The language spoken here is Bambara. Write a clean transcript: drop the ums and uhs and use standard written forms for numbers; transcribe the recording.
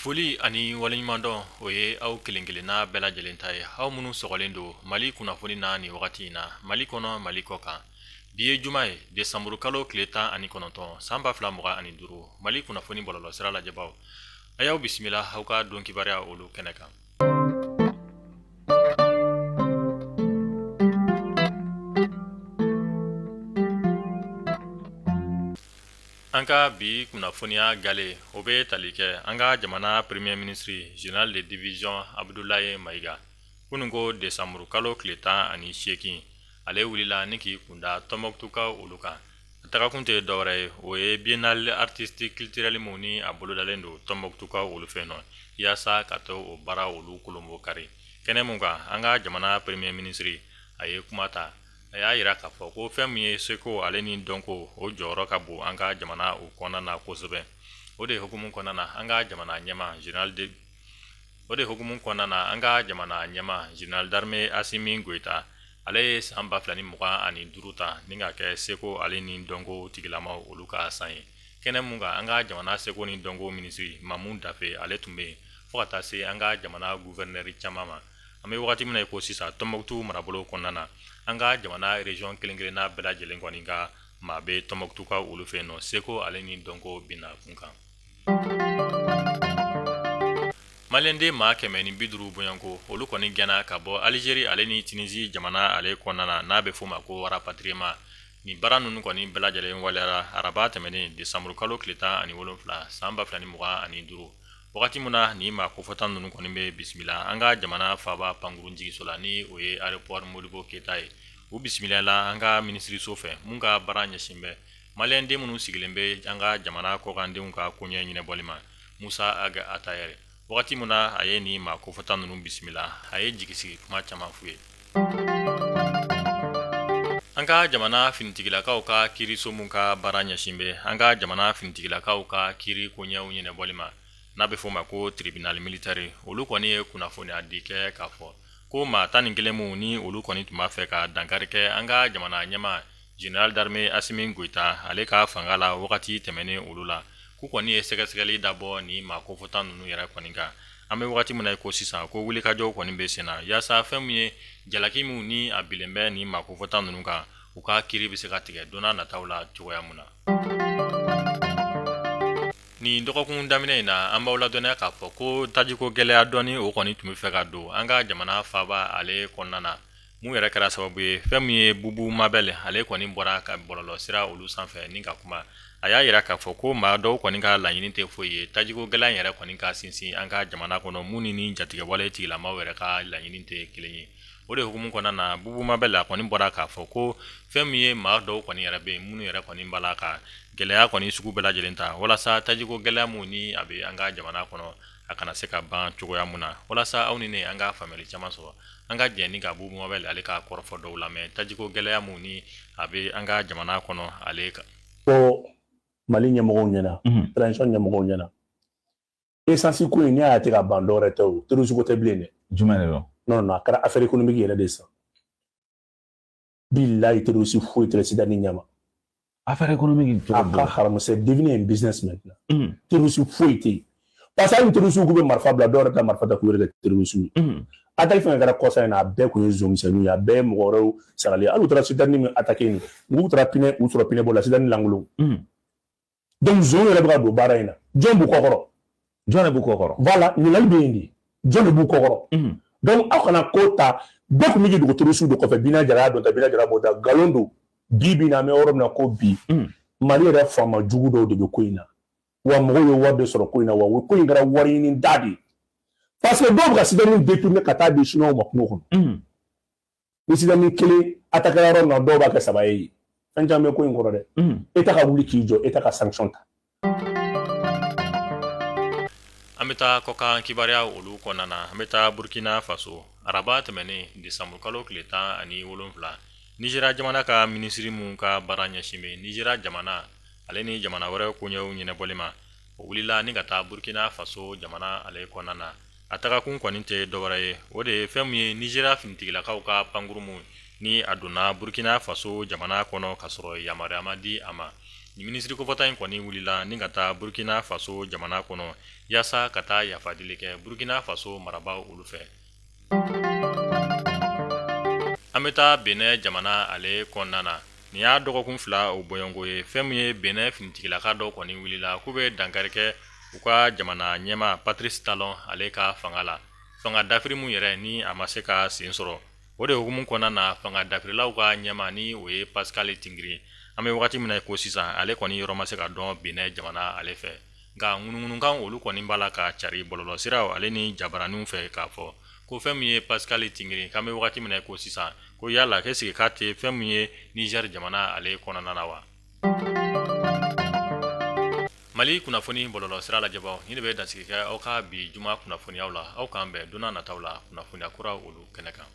Foli ani waleɲumandɔn o ye aw kelen kelenna bɛɛ lajɛlen ta ye, aw minnu sɔgɔlen don Mali kunnafoni na nin wagati in na, Mali kɔnɔ, Mali kɔ kan. Bi ye juma ye, desanburu kalo tile 19, san 2025. Mali kunnafoni bɔlɔlɔsira lajɛbaw, a y'aw bisimila aw ka don kibaruya olu kɛnɛ kan. An ka bi kunnafoniya gale o bɛ tali kɛ an ka jamana premier ministre général de division Abdoulaye Maïga kunun ko desanburu kalo tile 18, ale wulila ni k'i kunda Tɔnbɔkutukaw olu kan. A tagakun tɛ dɔwɛrɛ ye, o ye biennale artistique culturelle min ni a bolodalen don Tɔnbɔkutukaw olu fɛ nɔ, yaasa ka to o baara olu kolonbo kari. Kɛnɛ min kan, an ka jamana premier ministre a ye kuma ta. A y'a jira k'a fɔ ko fɛn min ye seko ale ni dɔnko, o jɔyɔrɔ ka bon an ka jamana o kɔnɔna na kosɛbɛ. O de hukumu kɔnɔna na, an ka jamana ɲɛmaa général de o de hukumu kɔnɔna na, an ka jamana ɲɛmaa général d'armée Assimi Goïta, ale ye san 2025 ta ni ka kɛ seko ale ni dɔnko tigilamaw olu ka san ye. Kɛnɛ mun kan, an ka jamana seko ni dɔnko minisiri Mamu Dafe, ale tun bɛ yen, fo ka taa se an ka jamana gouverneur caman ma. An bɛ wagati min na i ko sisan, Tɔnbɔkutu marabolo kɔnɔna na, an ka jamana région kelen kelenna bɛɛ lajɛlen kɔni ka maa bɛ Tɔnbɔkutukaw olu fɛ yen nɔ seko ale ni dɔnko binna kun kan. Maliyɛnden maa 150 bɔɲɔgɔnko, olu kɔni gɛnna ka bɔ Alizeri ale ni Tinizi jamana ale kɔnɔna na, n'a bɛ f'o ma ko rapatriement. Nin baara ninnu kɔni bɛɛ lajɛlen waleyara araba tɛmɛnen desanburu kalo tile 17, san 2025. Wagati min na nin maa kofɔta ninnu kɔni bɛ bisimila an ka jamana faaba pankurun jiginso la, ni o ye aéroport Modibo Keyita ye, u bisimilala an ka minisiriso fɛ mun ka baara ɲɛsin bɛ maliyɛnden minnu sigilen bɛ an ka jamana kɔkandenw ka koɲɛ ɲɛnabɔli ma, Musa Ag Attaher. Wagati min na a ye nin maa kofɔta ninnu bisimila, a ye jigisigi kuma caman f'u ye. An ka jamana finitigilakaw ka kiiriso mun ka baara ɲɛsin bɛ an ka jamana finitigilakaw ka kiiri koɲɛw ɲɛnabɔli ma, n'a bɛ f'o ma ko tribunal militaire, olu kɔni ye kunnafoniya di kɛ k'a fɔ ko maa 11 minnu ni olu kɔni tun b'a fɛ ka dankari kɛ an ka jamana ɲɛmaa général d'armée Assimi Goïta ale ka fanga la wagati tɛmɛnen olu la, k'u kɔni ye sɛgɛsɛgɛli dabɔ nin maa kofɔta ninnu yɛrɛ kɔni kan. An bɛ wagati min na i ko sisan, ko wulikajɔw kɔni bɛ sen na yaasa fɛn min ye jalaki min ni a bilen bɛ nin maa kofɔta ninnu kan, u ka kiiri bɛ se ka tigɛ don nataw la cogoya min na. Nin dɔgɔkun daminɛ in na, an b'aw ladɔnniya k'a fɔ ko tajiko gɛlɛya dɔɔni o kɔni tun bɛ fɛ ka don an ka jamana faaba ale kɔnɔna na. Mun yɛrɛ kɛra sababu ye, fɛn min ye Bubu Mabɛl, ale kɔni bɔra ka bɔlɔlɔ sira olu sanfɛ ni ka kuma. A y'a jira k'a fɔ ko maa dɔw kɔni ka laɲini tɛ foyi ye tajiko gɛlɛya yɛrɛ kɔni ka sinsin an ka jamana kɔnɔ, mun ni jatigɛwale tigilamaw yɛrɛ ka laɲini tɛ kelen ye. O de hukumu kɔnɔna na, Bubu Mabɛl a kɔni bɔra k'a fɔ ko fɛn min ye maa dɔw kɔni yɛrɛ bɛ yen minnu yɛrɛ kɔni b'a la ka gɛlɛya kɔni sugu bɛɛ lajɛlen ta walasa tajiko gɛlɛya mun ni a bɛ an ka jamana kɔnɔ, a kana se ka ban cogoya mun na. Walasa aw ni ne an ka faamuyali caman sɔrɔ, an ka jɛ ni ka Bubu Mabɛl ale ka kɔrɔfɔ dɔw lamɛn tajiko gɛlɛya mun ni a bɛ an ka jamana kɔnɔ ale kan. Ko Mali ɲɛmɔgɔw ɲɛna, transition ɲɛmɔgɔw ɲɛna, essence ko in, n'i y'a tɛ ka ban, dɔwɛrɛ tɛ, o terrorisme ko tɛ bilen dɛ. Jumɛn de don? Non, non, a kɛra affaire économique yɛrɛ de sisan. Bilahi, terroriste foyi tɛ citerne ɲɛma. Affaire économique? A ka haramu, c'est devenu un business maintenant. Terroriste foyi tɛ yen, parce que hali terroriste k'u bɛ marifa bila, dɔw yɛrɛ ta marifa ta k'u yɛrɛ kɛ terroriste ye. Attaque fɛn kɛra kɔsa in na, a bɛɛ kun ye zomisɛnninw ye, a bɛɛ ye mɔgɔ wɛrɛw sarali ye. Hali u taara citerne min attaqué nin, n'u taara pinɛ u sɔrɔ pinɛ bɔ la, citerne lankolon. Donc zon yɛrɛ bɛ ka don baara in na. Jɔn b'u kɔkɔrɔ? Jɔn de b'u kɔkɔrɔ? Voilà, ɲininkali bɛ yen de, jɔn de b'u kɔkɔrɔ? Donc aw kana ko ta bɛɛ kun bɛ k'i dogo terroriste de kɔfɛ. Bina Jara y'a dɔn ta, Bina Jara b'o ta, nkalon don. Bi bi in na, an bɛ yɔrɔ min na ko bi, Mali yɛrɛ faama jugu dɔw de bɛ ko in na wa. Mɔgɔw ye wari de sɔrɔ ko in na wa, ko in kɛra wari ɲini da de ye, parce que dɔw bɛ ka citerne détourner ka taa di chinois ma kungo kɔnɔ. Ni citerne kelen attaqué yɔrɔ min na, dɔw b'a kɛ saba ye. Fɛn caman bɛ ko in kɔrɔ dɛ. État ka wuli k'i jɔ, État ka sanction ta. An bɛ taa kɔkan kibaruya olu kɔnɔna na. An bɛ taa Burkina Faso. Araba tɛmɛnen desanburu kalo tile 17, Nizeriya jamana ka minisiri mun ka baara ɲɛsin bɛ Nizeriya jamana ale ni jamana wɛrɛ koɲɛw ɲɛnabɔli ma, o wulila ni ka taa Burkina Faso jamana ale kɔnɔna na. A tagakun kɔni tɛ dɔwɛrɛ ye, o de ye fɛn min ye Nizeriya finitigilakaw ka pankuru mun ni a donna Burkina Faso jamana kɔnɔ ka sɔrɔ yamaruya ma di a ma. Nin minisiri kofɔta in kɔni wulila ni ka taa Burkina Faso jamana kɔnɔ yaasa ka taa yafadeli kɛ Burkina Faso marabaaw olu fɛ. An bɛ taa Benin jamana ale kɔnɔna na. Nin y'a dɔgɔkun 2 o bɔɲɔgɔnko ye fɛn min ye Benin finitigilaka dɔw kɔni wulila k'u bɛ dankari kɛ u ka jamana ɲɛmaa Patrice Talon ale ka fanga la. Fanga dafiri min yɛrɛ ni a ma se ka sen sɔrɔ. O de hukumu kɔnɔna na fanga dafirilaw ka ɲɛmaa ni o ye Pascal Tingiri an bɛ wagati min na ko sisan ale kɔni yɔrɔ ma se ka dɔn Benin jamana ale fɛ nka ŋunuŋunukan olu kɔni b'a la ka cari bɔlɔlɔsiraw ale ni jabaraninw fɛ k'a fɔ ko fɛn min ye Pascal Tingiri k'an bɛ wagati min na ko sisan ko yala k'est-ce que k'a tɛ fɛn min ye Niger jamana ale kɔnɔna na wa? Mali kunnafoni bɔlɔlɔ sira lajɛbaw nin de bɛ dansigi kɛ aw ka bi juma kunnafoniyaw la aw k'an bɛn don nataw la kunnafoniya kura olu kɛnɛ kan.